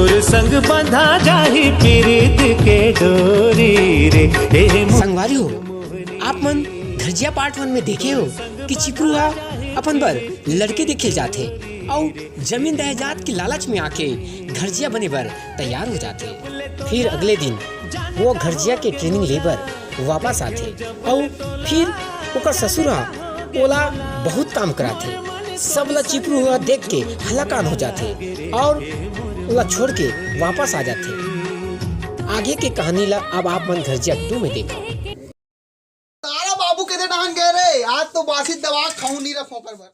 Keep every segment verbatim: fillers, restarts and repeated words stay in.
संग बंधा जाही पीरित के डोरी रे। ए संगवारी हो, आप मन घरजिया पार्ट वन में देखे हो कि चिपरू हा अपन बर लड़के देखे जाथे अउ जमीन जायदाद के लालच में आके घरजिया बने बर तैयार हो जाथे। फिर अगले दिन वो घरजिया के ट्रेनिंग ले बर वापस आथे अउ फिर ओकर ससुर हा ओला बहुत काम कराथे। सब ला चिपरू हा देख के हलाकान हो जाथे अउ ओला छोड़ के वापस आ जाथे। आगे के कहानी ला अब आप मन घरजिया टू में देखो। तारा बाबू के दे डाहन गए रे, आज तो बासी दवा खाऊं नहीं रखो कर बर।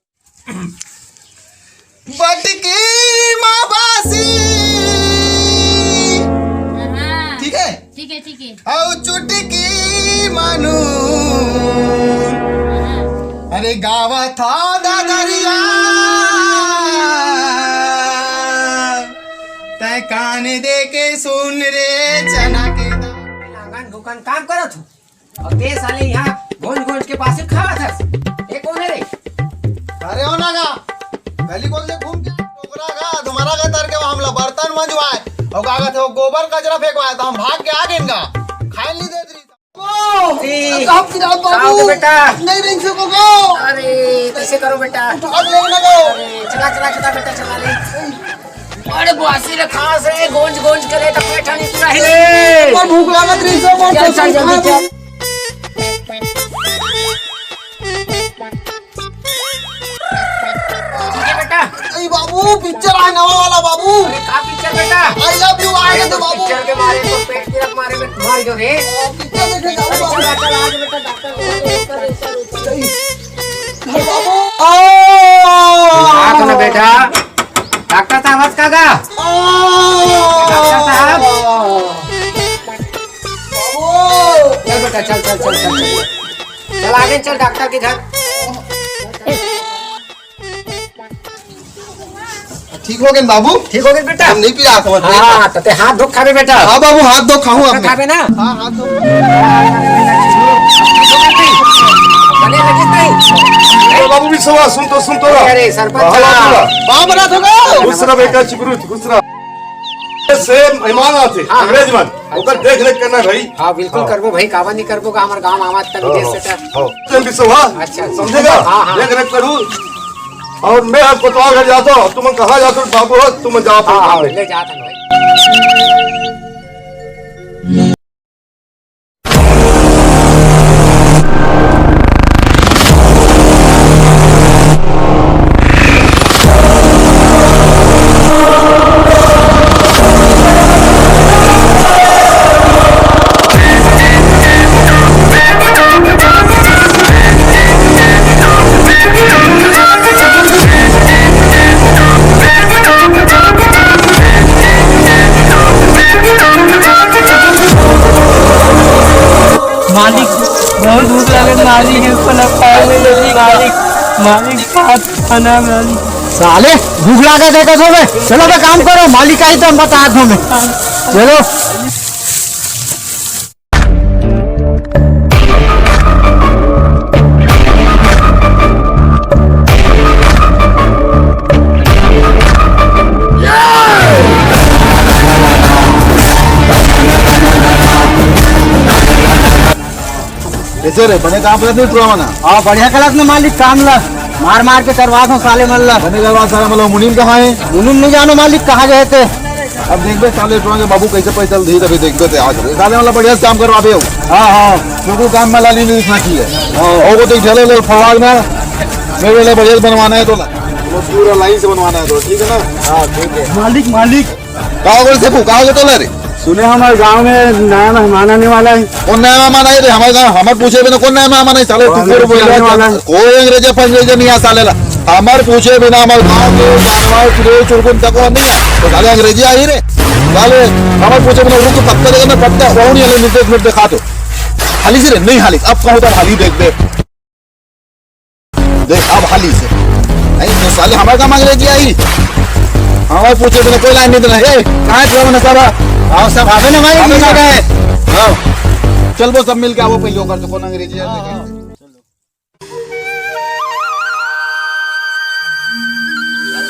बटकी माँ बासी। हाँ। ठीक है? ठीक है, ठीक है। आओ चुटकी मानू। हाँ। अरे गावा था दादरिया। तै कान दे के सुन रे चना के दाल। आंगन भूखन काम करत हूँ। अउ ते साले इहाँ गोंज गोंज के बासी खावत हस। ए कोन हे रे? अरे ओ नागा, गली गोल से घूम के टोकरा गा, तुम्हारा गा तर के हमला बर्तन मंजवाए, अउ का कहत हे, वो गोबर कचरा फेंकवाए, त हम भाग के आ गेन गा। खाए नहीं देत रही। ओ, ए, अब आप गिरा का हो बाबू। गया बेटा? नहीं, नहीं, इसको को। अरे, कैसे करो बेटा? उठा ले ना गो। अरे, चला, चला, चला बेटा, चला ले। अरे बासी रे, खास रे, गोंज गोंज के ले त पेट हनी पूरा हिले। पर भूख लागत रही सो, पर चल, चल, जल्दी चल। ठीक है बेटा। अरे बाबू, पिक्चर आए नवा वाला बाबू। अरे का पिक्चर बेटा? I love you आए तो बाबू। पिक्चर के मारे तो पेट की रख मारे में मार गयो रे। पिक्चर देखे जाओ बाबू। चल, चल, आज बेटा डॉक्टर को देख कर, देख कर, देख कर। बाबू। आ, तो ना बेटा। डॉक्टर साहब, आज का गा? डॉक्टर साहब। चल बेटा, चल, चल, चल, चल, चल। चल आगे चल डॉक्टर के घर। ठीक हो गए बाबू? ठीक हो गए बेटा? हम नहीं पिया था, हाँ, तो ते हाथ धो खाबे बेटा। हाँ बाबू, हाथ धो खाऊं अब मैं। खाबे ना? हाँ, हाथ धो। बने लगे नहीं? तो बाबू भी सुन तो, सुन तो। अरे सरपंच हाँ, साहब। बाबू। बाप बना तो गो। खुश रह बेटा, चिपरू, खुश रह। से मेहमान आथे, हाँ। अंग्रेज मन, ओकर अच्छा। देख रेख करना भाई। हाँ, बिल्कुल हाँ। करबो भाई, काबर नहीं करबो का, हमारे गांव आवाज तक हाँ, विदेश हाँ, से हाँ। तुम भी सब, हाँ? अच्छा, अच्छा। समझेगा? हाँ, हाँ। देख रेख करू। और मैं अब कोतवाल घर जाता हूँ, तुम कहाँ जाते हो बाबू हो, तुम जाओ हाँ, हाँ, अपने। ले जाता हूँ भाई। मालिक, बहुत भूख लगे मालिक, खाना खाए में जल्दी मालिक, मालिक, साथ खाना मालिक। साले, भूख लगे देखत हो बे, चलो बे काम करो, मालिक आई तो हम बता दो मैं। चलो। कैसे रे, बने काम करत नहीं टुरा मना? हाँ, बढ़िया करत ना मालिक काम ला। मार मार के करवात हो साले मन ला। बने करवा साला मतलब मुनीम कहाँ है? मुनीम नहीं जानो मालिक कहाँ गए थे। अब देखबे साले टुरा के बाबू कैसे पैसा दे तभी देखबे ते आज। साले मतलब बढ़िया से काम करवाबे हो। हाँ, हाँ। क्योंकि काम में लाली नहीं दिखना चाहिए। हाँ। और वो तो ठेले ले फवाग ना। मेरे लिए बढ़िया से बनवाना है तो ला। वो पूरा लाइन से बनवाना है तो, ठीक है ना? हाँ, ठीक है। मालिक, मालिक। का हो गए सेपू, का हो गए तोला रे? सुने हमारे गांव में नया मेहमान आने वाला है। कौन नया मेहमान आए रे? हमारे गांव, हमारे पूछे बिना कौन नया मेहमान आए? साले वो तू पूरे अंग्रेजी बोल आने वाला है। कोई अंग्रेजी पंग्रेजी नहीं आ साले ला। हमारे पूछे बिना हमारे गांव के जानवर, चिड़िया, चुरकुन तक नहीं है। तो साले अंग्रेजी आई रे। साले हमारे पूछे बिना रुक पत्ता देगा ना, पत्ता वो नहीं आले, निर्देश में दिखा दो। हाली से रे, नहीं हाली, अब कहूँ तब हाली देख दे। देख, अब हाली से। नहीं, तो साले हमारे काम अंग्रेजी आई। हमारे पूछे बिना कोई लाइन नहीं देना। ए, कहाँ है तुम्हारा नशा बा? आओ, सब आवे ना भाई, आवे ना। हाँ। चल, वो सब मिल के आओ, पहले ओकर तो कौन अंग्रेजी है, हाँ, देखे। हाँ।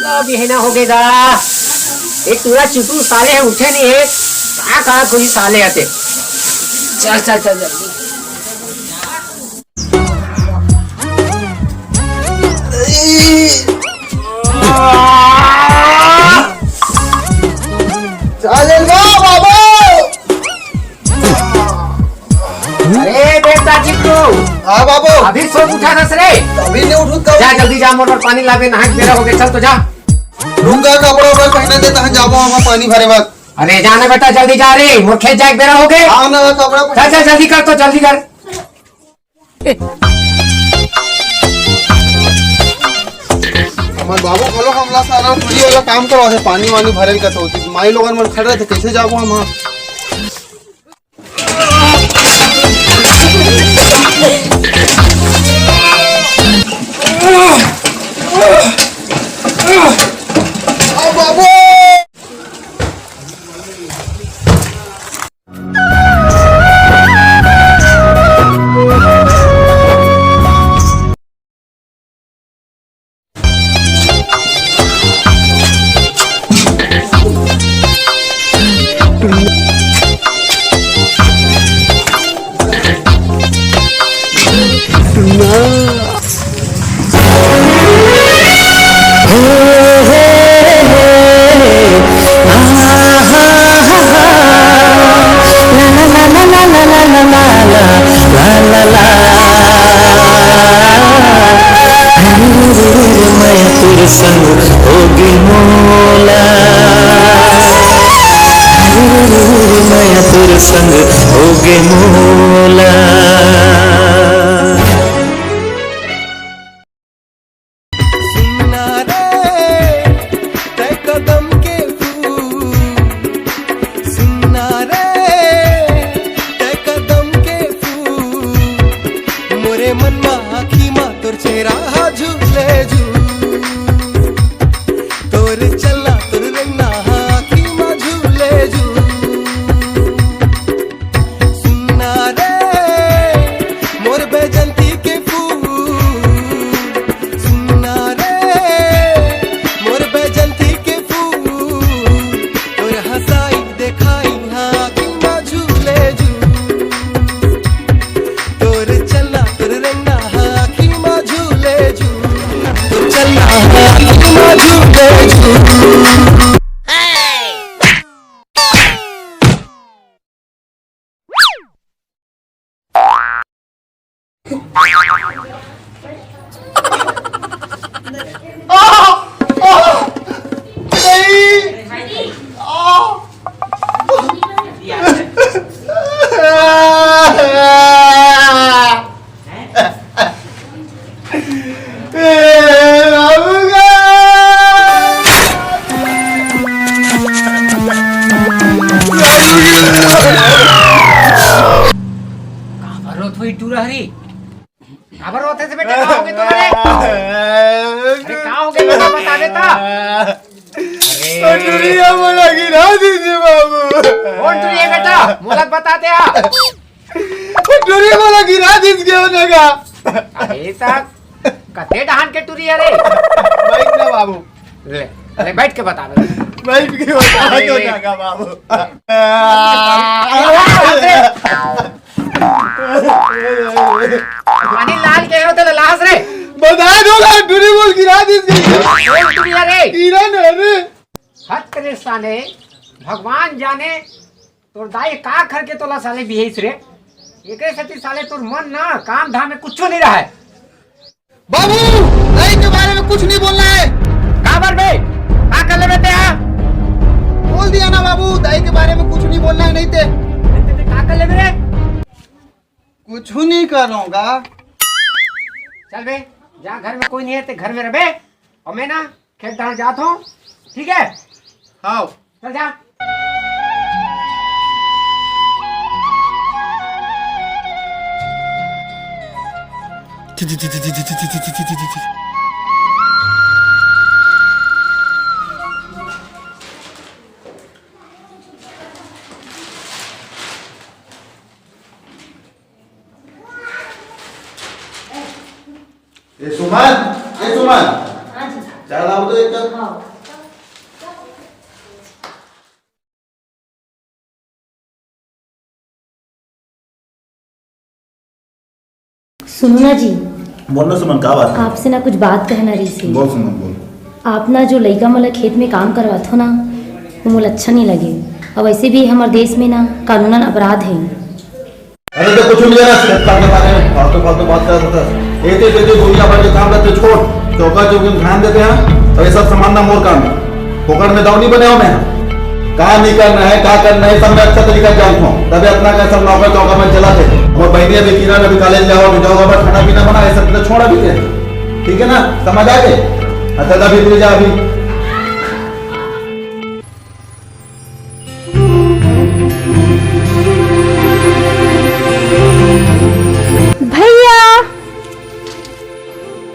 चलो, बिहना हो गए दा। एक टूरा चुटू साले हे, उठे नहीं हे। का कहा कोई साले आते। चल, चल, चल, जल्दी। साले लो बाबू। अरे बेटा चिट्टू, हाँ बाबू। अभी सो उठा नस रे। अभी नहीं उठूं तब। जा जल्दी जा, मोर बर पानी लाबे, नहाए के बेरा हो गए, चल तो जा। रुक जा, कपड़ा उपड़ा पहना दे, तहन जाबो हम पानी भरे बर। अरे जाना बेटा, जल्दी जा रे, मोर खेत जाए के बेरा हो गए। हाँ ना, कपड़ा चल चल, जल्दी कर तो, जल्दी कर। हमर बाबू घलो हमला सारा टूरी वाला काम करवा दे, पानी वानी भरे का तो माई लोगन मन खड़े रहिथे, कैसे जाबो हम? मैं तोर संग होगे मोला, मैं तोर संग होगे मोला। सुनना रे, तै कदम के फूल, सुनना रे, तै कदम के फूल, मोरे मन मा आँखी मा तोर चेहरा हा झूले झूल, तोर चलना तोर रेंगना हा आँखी मा झूले झूल। सुनना रे मोर बैजंती के फूल, सुनना रे मोर बैजंती के फूल, तोर हंसाई देखाई हा आँखी मा झूले झूल, तोर चलना तोर रेंगना हा आँखी मा झूले झूल, तोर चलना हा आँखी मा झूले झूल। काबर रोत होही टूरा हरी? काबर रोत हे से बेटा, का होगे तोला रे? अरे का होगे बेटा, बता दे ता। अरे। ओ टुरिया मोला गिरा दीजिए बाबू। कौन टुरिया बेटा? मोला बता दे आ। टुरी वाला गिरा दिस के होने का। अरे ता कते डहान के टुरी अरे? बैठ ना बाबू। ले, ले बैठ के बता दे। बैठ के बता अरे। दो ना का बाबू। पानी लाल के होते ले लास रे। बता दो ना, टुरी बोल गिरा दिस के। कौन टुरी अरे? गिरा ना रे। हद करे साले, भगवान जाने तोर दाई का करके तोला साले बिहेस रे। एकरे सेती साले तोर मन ना काम धाम में कुछो नहीं रहा है। बाबू, दाई के बारे में कुछ नहीं बोलना है। काबर बे? का कर लेबे ते हा? बोल दिया ना बाबू, दाई के बारे में कुछ नहीं बोलना है, नहीं ते। नहीं ते, ते का कर लेबे रे? कुछ नहीं करूँगा। चल बे, जा घर में कोई नहीं है, ते घर में रह बे। और मैं ना खेत डाल जात हूँ, ठीक है? हाँ। चल जा। ए सुमन, ए सुमन। हाँ जी। चाय लाओ तो एक कप। हाँ। सुनो ना जी। बोल ना सुमन, का बात है? आपसे ना कुछ बात कहना रहिस हे। बोल सुमन, बोल। आप ना जो लइका मन ला खेत में काम करवाथो ना, वो मोला अच्छा नहीं लगे। और वैसे भी हमारे देश में ना कानूनन अपराध है। अरे तो कुछ नहीं है, सिर्फ काम के बारे में फालतू फालतू बात करत हस। एती तेती दुनिया भर के काम करते छोड़, चौका चौकी में ध्यान देते हैं, और ये सब संभालना मोर काम है। फोकट में दाव नहीं बने हो मैं। का नहीं करना है, का करना है, सब मैं अच्छा तरीका से जानता हूँ। तभी इतना का सब नौकर चौका में चला थे। मोर बहनी अभी किरण अभी कॉलेज जाओ, अभी जाओ, अभी खाना पीना बना, ये सब तो छोड़ अभी के। ठीक है ना, समझ आ गए? अच्छा, अभी तू जा अभी। भैया।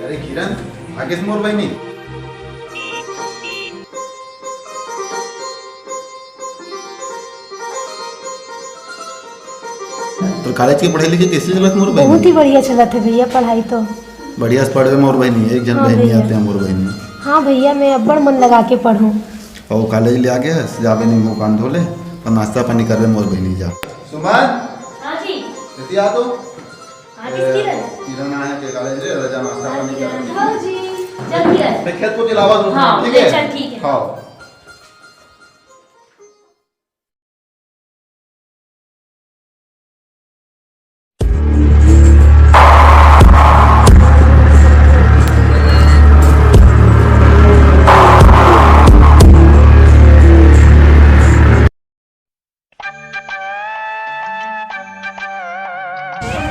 अरे किरण, आगे से मोर बहनी। तो कॉलेज की पढ़ाई लिखाई कैसे चलत मोर बहनी? बहुत ही बढ़िया चलत है भैया पढ़ाई तो। बढ़िया से पढ़बे मोर बहनी, एक जन हाँ बहनी भैया। आते हैं मोर बहनी। हाँ भैया, मैं अब्बड़ मन लगा के पढ़ूँ। और कॉलेज ले आ गया, जाबे नहीं मुँह कान धो ले, पर नाश्ता पानी करबे मोर बहनी जा। सुमन, हाँ जी। जल्दी आ तो। हाँ, ए, किसकी रहे? किरण आए के कॉलेज रे, रजा नाश्ता पानी करबे। हाँ जी, जल्दी आ। मैं खेत को दिलावा दूँ, हाँ, ठीक है? चल, ठीक है। हाँ।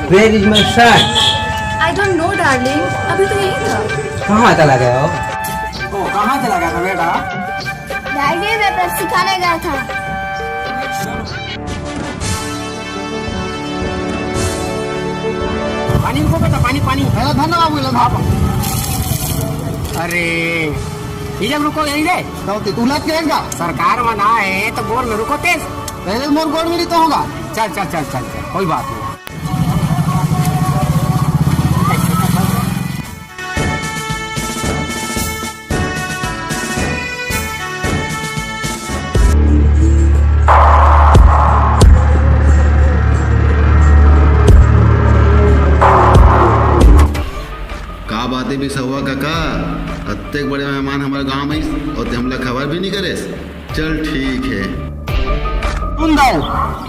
Where is my shirt? I don't know, darling. अभी तो यही था। कहाँ चला गया हो? ओ, कहाँ चला गया था बेटा? Daddy, मैं पेप्सी खाने गया था। पानी रुको बेटा, पानी, पानी। अरे धन्यवाद बोला था आप। अरे, ये जब रुको यहीं रे। तो उलट के इनका। सरकार मना है तो बोल में रुको तेज। पहले मोर गोड़ में नहीं तो होगा। चल, चल, चल, चल, चल, कोई बात नहीं। का बात है बिसहुआ काका, अत्तेक बड़े मेहमान हमारे गांव में आइस और ते हमला खबर भी नहीं करेस। चल ठीक है। सुन दाऊ,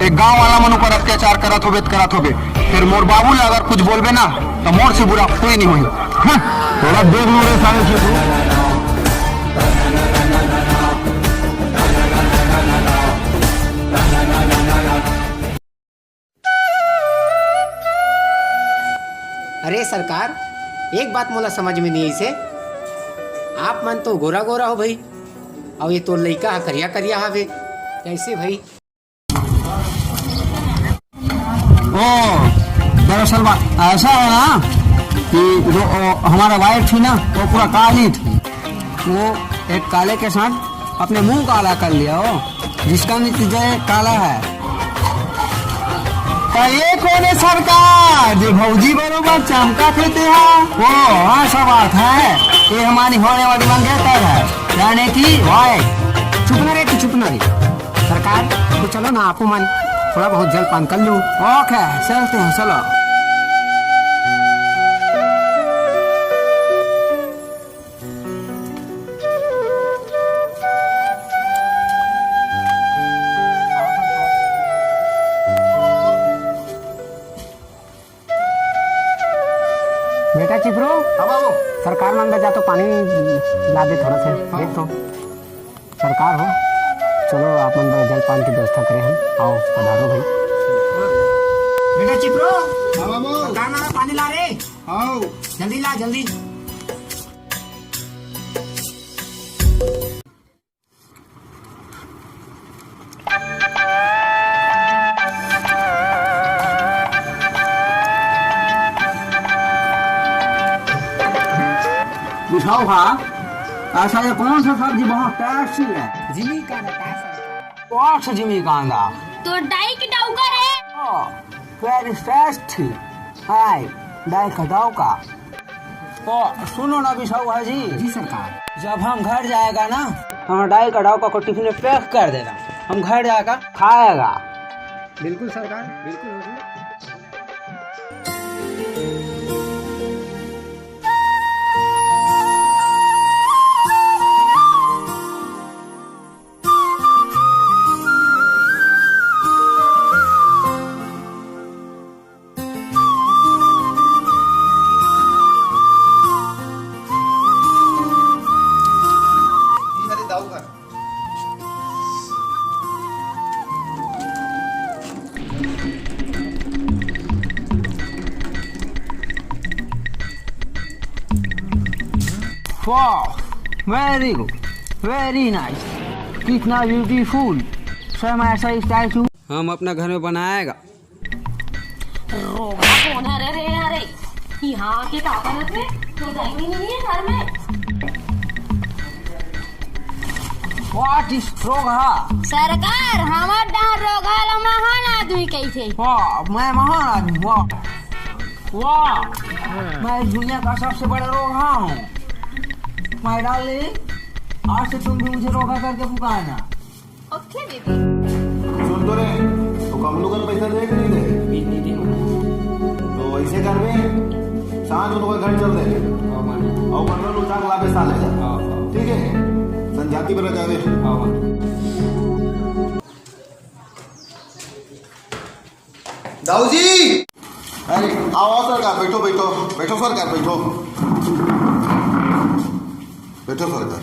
एक गांव वाला मन ऊपर अत्याचार करत होबे त करत होबे, फिर मोर बाबू ला अगर कुछ बोलबे ना, तो मोर से बुरा कोई नहीं होही। हं, तोला देख लूं रे साले चुकू। अरे सरकार, एक बात मोला समझ में नहीं आइसे, आप मन तो गोरा गोरा हो भाई, अउ ये तो लइका ह करिया करिया हवे, कैसे भाई? ओ, दरअसल बात ऐसा है ना कि जो, ओ, हमारा वाइफ थी ना, वो पूरा काली थी। वो एक काले के साथ अपने मुंह काला कर लिया हो, जिसका नतीजा ये काला है। तो ये कौन है सरकार, जो भौजी बरोबर चमका थे तेहा? वो हाँ, सब बात है। ये हमारी होने वाली मंगेतर है, यानी कि वाइफ। चुप ना रे, तू चुप ना रे। सरकार, तो चलो ना, आपो मन थोड़ा बहुत जलपान कर लो। ओके, चलते हैं, चलो। बेटा चिपरू, हाँ बाबू। सरकार मन बर जा तो पानी ला दे थोड़ा से, हाँ। देख तो। सरकार हो, चलो आप मन बर जलपान की व्यवस्था करें हम। आओ, पधारो भाई। बेटा चिपरू, हाँ बाबू। सरकार मन बर पानी ला रे। आओ। जल्दी ला, जल्दी। बिसाहू हा, ऐसा ये कौन सा सब्जी बहुत tasty है? जिमी कांदा का सब्जी। कौन सा जिमी कांदा? तो डाई के डौका रे। ओ, very tasty। हाय, डाई का डौका। तो सुनो ना बिसाहू हा जी। जी सरकार। जब हम घर जाएगा ना, हम डाई का डौका को टिफिन में pack कर देना, हम घर जाकर खाएगा। बिल्कुल सरकार, बिल्कुल होगी। Wow, very good, very nice, कितना beautiful, same ऐसा स्टाइल। हम अपना घर में बनाएगा। रोगहा कोन हरे रे? अरे, यहाँ के का करत रे? तो जाएंगे नहीं है घर में। What is रोगहा? सरकार, हमर डहर रोगहा ला महान आदमी कहिथे। वाह, मैं महान आदमी, वाह। वाह, मैं इस दुनिया का सबसे बड़ा रोगहा हूँ। My darling, आज से तुम भी मुझे रोगहा करके पुकारना। ओके बेबी। सुन तो रे, तो कमलू का पैसा दे कि नहीं दे? अभी नहीं दे। तो ऐसे कर बे, सांझ उनको घर चल दे। हाँ, मान। और बंडल उठा के लाबे साले। हाँ, हाँ। ठीक है, संझाती बेरा जाबे। हाँ, मान। दाऊ जी! अरे, आओ, आओ सरकार, बैठो, बैठो, बैठो सरकार, बैठो। बैठो सरकार।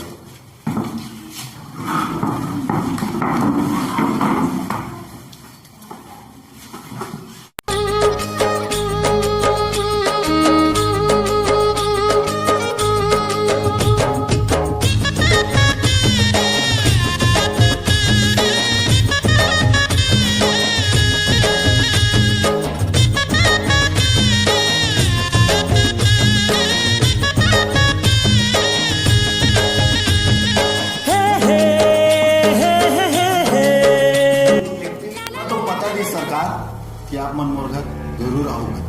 तो पता नहीं सरकार कि आप मन मोर घर जरूर आओगे,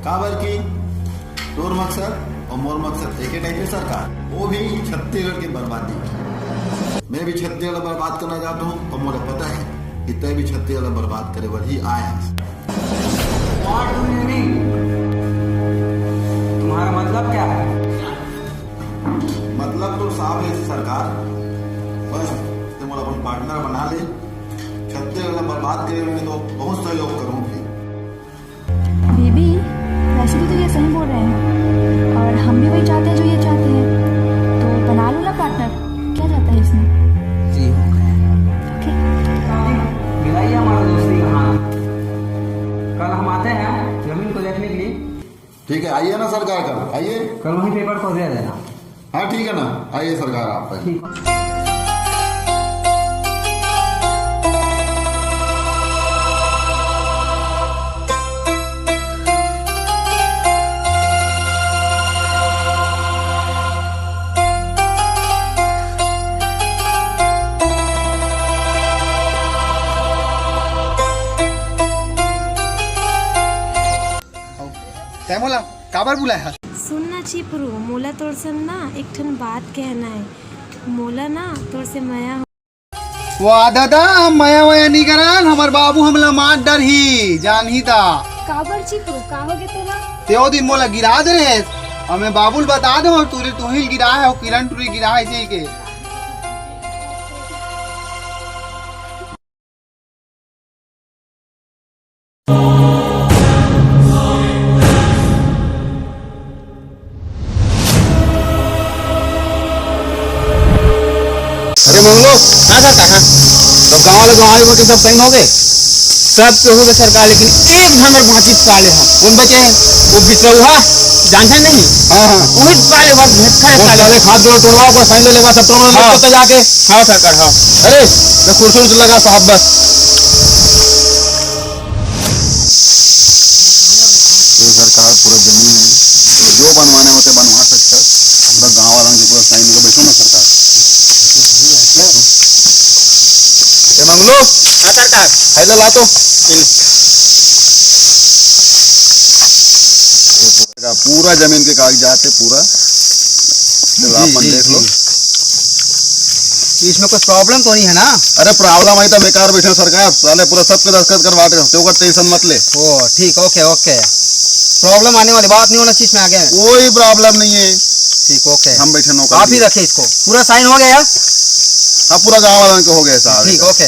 काबर कि तोर मकसद और मोर मकसद एक ही टाइप के सरकार, वो भी छत्तीसगढ़ की बर्बादी। मैं भी छत्तीसगढ़ बर्बाद करना चाहता हूँ और मुझे पता है कि तय भी छत्तीसगढ़ बर्बाद करे बर ही आया है। What do you mean? तुम्हारा मतलब क्या है? मतलब तो साफ है सरकार, बस तुम अपन पार्टनर बना ले, छत्तीसगढ़ बर्बाद करे में तो बहुत सहयोग करूँ फिर। बेबी, वैसे भी तो ये सही बोल रहे हैं और हम भी वही चाहते हैं जो ये चाहते हैं, तो बना लो ना पार्टनर, क्या जाता है इसमें? जी। ओके। मिलाइए हमारा दोस्ती का हाथ। कल हम आते हैं जमीन को देखने के लिए। ठीक है, आइए ना सरकार, कल आइए। कल वहीं पेपर को दे देना। हाँ, ठीक है ना, आइए सरकार, आप आइए। ठीक। तैं मोला काबर बुलाय हस? सुन ना चिपरू, मोला तोर से ना एक ठन बात कहना है। मोला ना तोर से मया हो। वाह ददा, हम मया वया नी करन, हमर बाबू हमला मार डरही, जानही ता। काबर चिपरू, का होगे तोला? ते ओ दिन मोला गिरा दे रहे, अउ मैं बाबू ल बता दे, अउ तुरे तुहिल गिरा है, अउ किरण टूरी गिरा है, इसी के। अरे मंगलू। हाँ सरकार, हाँ। सब गाँव वाले गाँव में के सब साइन हो गए? सब तो हो गए सरकार, लेकिन एक झन अउ बाँचिस साले ह। कौन बचे हैं? वो बिसरौहा, जानते नहीं? हाँ, हाँ। वही साले बस भेटका है वो साले। साले हाथ जोड़ तोड़वा, ओकर साइन ले लेगा, सब तोड़वा हाँ। लेके जाके। हाँ सरकार, हाँ। अरे, मैं कुर्सी उर्सी लगा साहब बस। ये सरकार पूरा जमीन है, तो जो बनवाना होता है बनवा सकता है, पूरा गाँव वाला के पूरा साइन लेके बैठो ना सरकार। ए मंगलू, हाँ सरकार। फाइल ला तो। पूरा जमीन के कागजात है पूरा, चलो जी, आप मन जी, देख लो। जी। इसमें कुछ प्रॉब्लम तो नहीं है ना? अरे प्रॉब्लम आई तो बेकार बैठे हो सरकार, साले पूरा सबके दस्तखत करवा दे, तो ओकर टेंशन मत ले। ओ ठीक, ओके ओके, प्रॉब्लम आने वाली बात नहीं होना चाहिए इसमें आगे। कोई प्रॉब्लम नहीं है। ठीक, ओके। हम बैठे नौकर आप ही लिए। रखे इसको, पूरा साइन हो गया? हाँ, पूरा गाँव वाला के हो गया साहब। ठीक, ओके।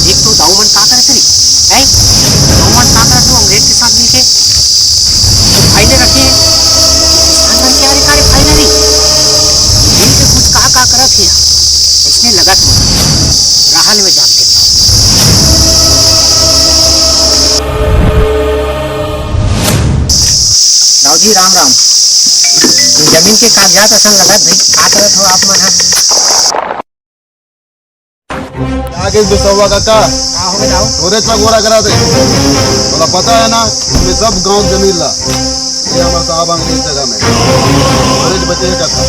एक तो दाऊ मन का करत रही, हैं? दाऊ मन का करत हो अंग्रेज के साथ मिलके? तो फाइलें रखे हैं। किसान मन के आरे कारे फाइलें रही? इनके कुछ का का करत है? इसने लगत हो। जी राम राम। ये जमीन के कागजात असन लगत भाई, का करत हो आप मन ह? आगे बिसौवा काका, का हो गे दाऊ? थोड़े सा गोरा करा दे। तोला पता है ना, हमने सब गांव जमीन ला, ये हमारा साहब अंग्रेज जगह में, थोड़े बचे काका।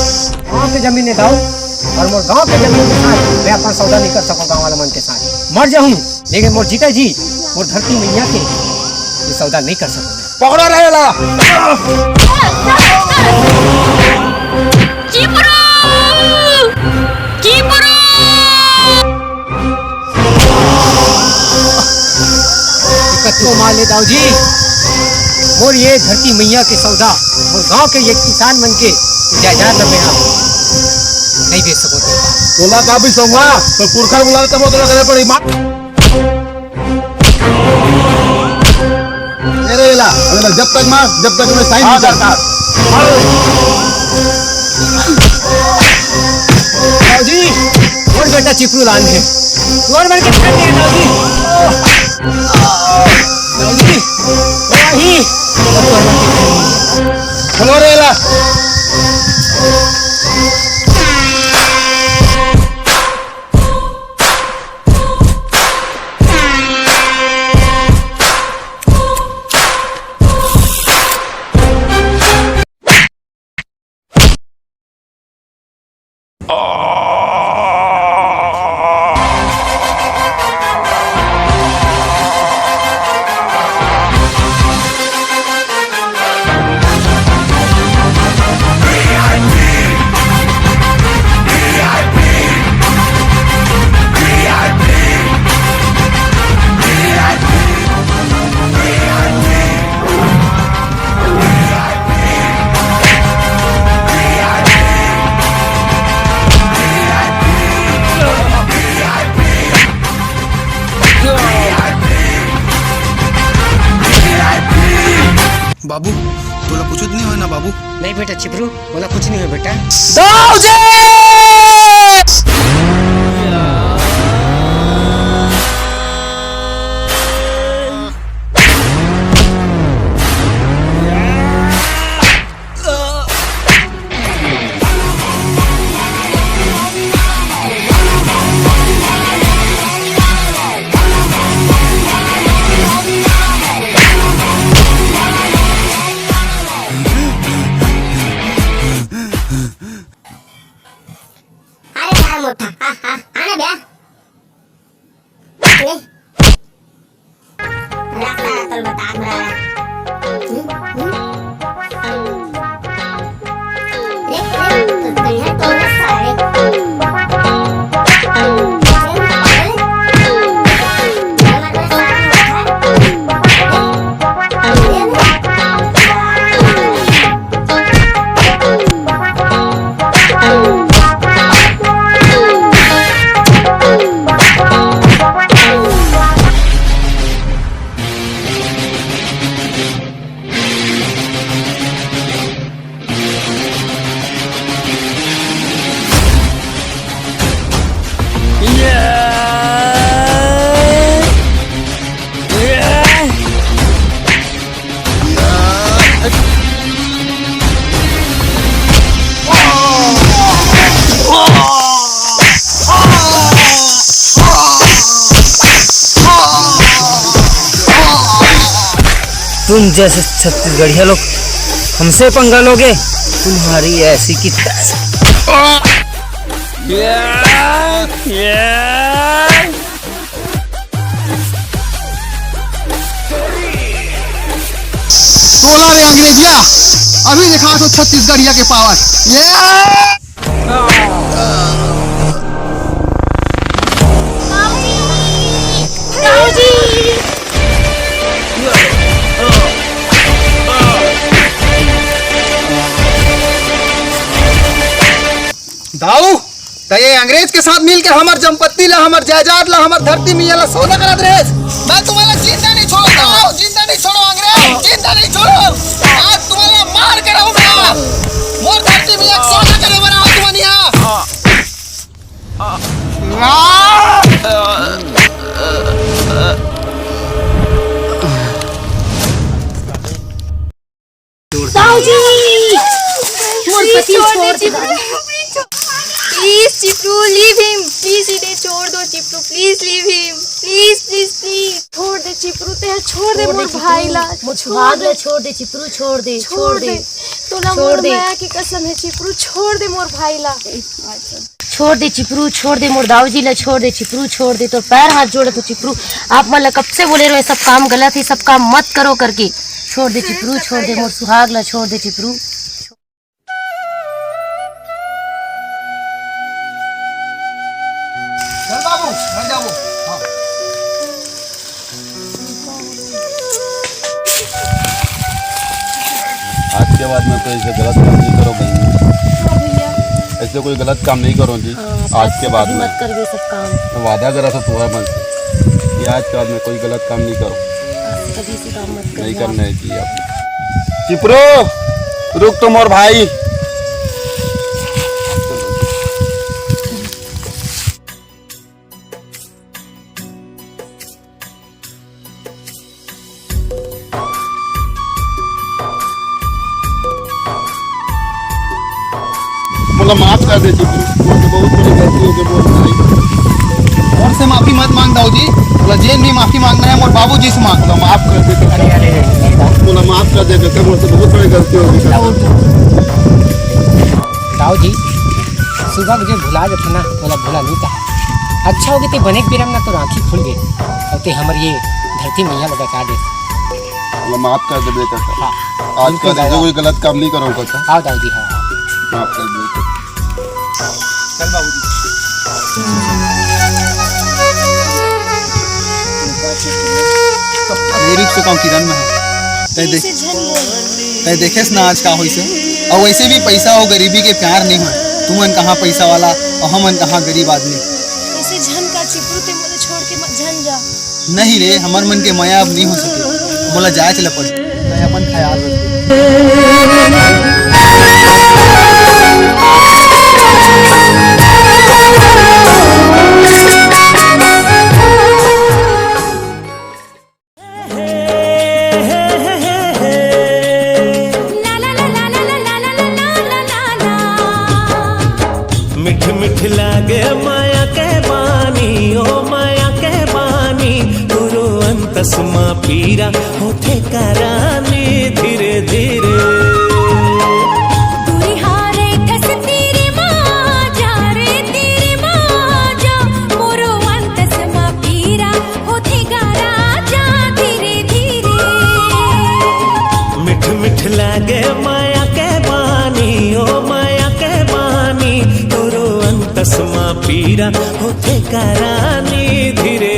गांव के जमीन ने दाऊ, और मोर गांव के जमीन के साथ मैं अपन सौदा नहीं कर सकूं गांव वाला मन के साथ। मर जाऊं, लेकिन मोर जीता जी, मोर धरती मैया के ये सौदा नहीं कर सकूं। पकड़ो रे ला। चिपरू! चिपरू! कतको मार ले दाऊ जी, मोर ये धरती मैया के सौदा, मोर गांव के ये किसान मन के जायदाद ल मैं नहीं बेच सकूं। तोला का बिसौवा, तो पुरखा बुला तब तोला करे पड़ी मार। ये रे ला, अरे ला, जब तक मार, जब तक मैं साइन नहीं करता। दाऊ जी, मोर बेटा चिपरू लान हे। तोर मन के फेंक दे दाऊ जी। दाऊ जी, वही। चलो रे ला। बाबू, तोला कुछ नहीं होय ना बाबू? नहीं बेटा चिपरू, मोला कुछ नहीं होय बेटा। दाऊ जी! अरे यार मोटा, आ, आ, आना बे। ले। रास्ता रास्ता बता हमरा। हम्म, हम्म। ले, ले, तो कहीं तो ना सारे। तुम जैसे छत्तीसगढ़िया लोग हमसे पंगा लोगे, तुम्हारी ऐसी की तैसी। तोला रे अंग्रेजिया, अभी दिखा तो छत्तीसगढ़िया के पावर। ये दाऊ, त ये अंग्रेज के साथ मिलके हमर जंपत्ती ला, हमर जायदाद ला, हमर धरती मिया ला सौदा करत रहेस। मैं तुम्हारा जिंदा नहीं छोड़ो दाऊ, जिंदा नहीं छोड़ो अंग्रेज, जिंदा नहीं छोड़ो। आज तुम्हारा मार के रहूं मैं। मोर धरती मिया के सौदा करे बर आओ तुमन यहाँ। दाऊ जी, please Chipru, leave him. Please इन्हें छोड़ दो Chipru, please leave him. Please, please, please. छोड़ दे चिपरू, ते छोड़ दे मोर भाई ला। मोर सुहाग ला छोड़ दे चिपरू, छोड़ दे, छोड़ दे। तोला मोर मया के कसम हे चिपरू, छोड़ दे मोर भाई ला। छोड़ दे चिपरू, छोड़ दे मोर दाऊ जी ला, छोड़ दे चिपरू, छोड़ दे। तोर पैर हाथ जोड़त हों चिपरू, आप मन ला कब से बोले रहे, सब काम गलत हे, सब काम मत करो करके। छोड़ दे चिपरू, छोड़ दे मोर सुहाग ला, छोड़ दे चिपरू। चल बाबू, घर जाबो। हाँ। आज के बाद मैं कोई ऐसे गलत काम नहीं करूँ बहन। हाँ भैया। ऐसे कोई गलत काम नहीं करूँ जी। हाँ, आज के बाद कभी में मत करबे सब काम। मैं वादा करा था तुम्हारे मन से कि आज के बाद मैं कोई गलत काम नहीं करूँ। आज से कभी ऐसे काम मत नहीं करना। करना है जी आप। चिपरू, रुक तो मोर भाई। मोला माफ कर दे चिपरू, मोर से बहुत बड़ी गलती हो गई मोर भाई। मोर से माफी मत मांग दाऊ जी, मोला जेन भी माफी मांगना है मोर बाबू जी से मांग। मोला माफ कर दे काका। अरे, अरे, अरे, मोला माफ कर दे काका, मोर से बहुत बड़ी गलती हो गई काका। दाऊ जी, सुबह मुझे भुला जाता ना, मोला भुला नहीं था। अच्छा हो गया ते बने के बेरा में ना तो आँखी खुल गई और ते हमर ये धरती मैया ला बचा दे। मोला माफ कर दे बेटा। हाँ। आज बिल्कुल का दिन से दादा। कोई गलत काम नहीं करूँगा काका। हाँ दाऊ जी, हाँ, हाँ। माफ कर दे बेटा। चल बाबूजी। मेरी से कम किरण में है। तै देख, तै देखेस ना आज का होइस हे। और वैसे भी पैसा और गरीबी के प्यार नहीं होय। तुमन कहाँ पैसा वाला और हमन कहाँ गरीब आदमी। ऐसे झन का चिपरू, ते मोला छोड़ के मत झन जा। नहीं रे, हमर मन के मया अब नहीं हो सके, मोला जाए चला पड़ही। तै अपन ख्याल रखबे। मिठ मिठ लागे माया के बानी, ओ माया के बानी, तुरंत असमा पीरा होथे करानी धीरे धीरे। दूरी हारे ठस तीरे मा जा रे, तीरे मा जा, मोरो अंतस मा पीरा होथे गा राजा धीरे धीरे। मिठ मिठ लागे माया के बानी, ओ माया के बानी, तोरो अंतस मा पीरा होथे करानी धीरे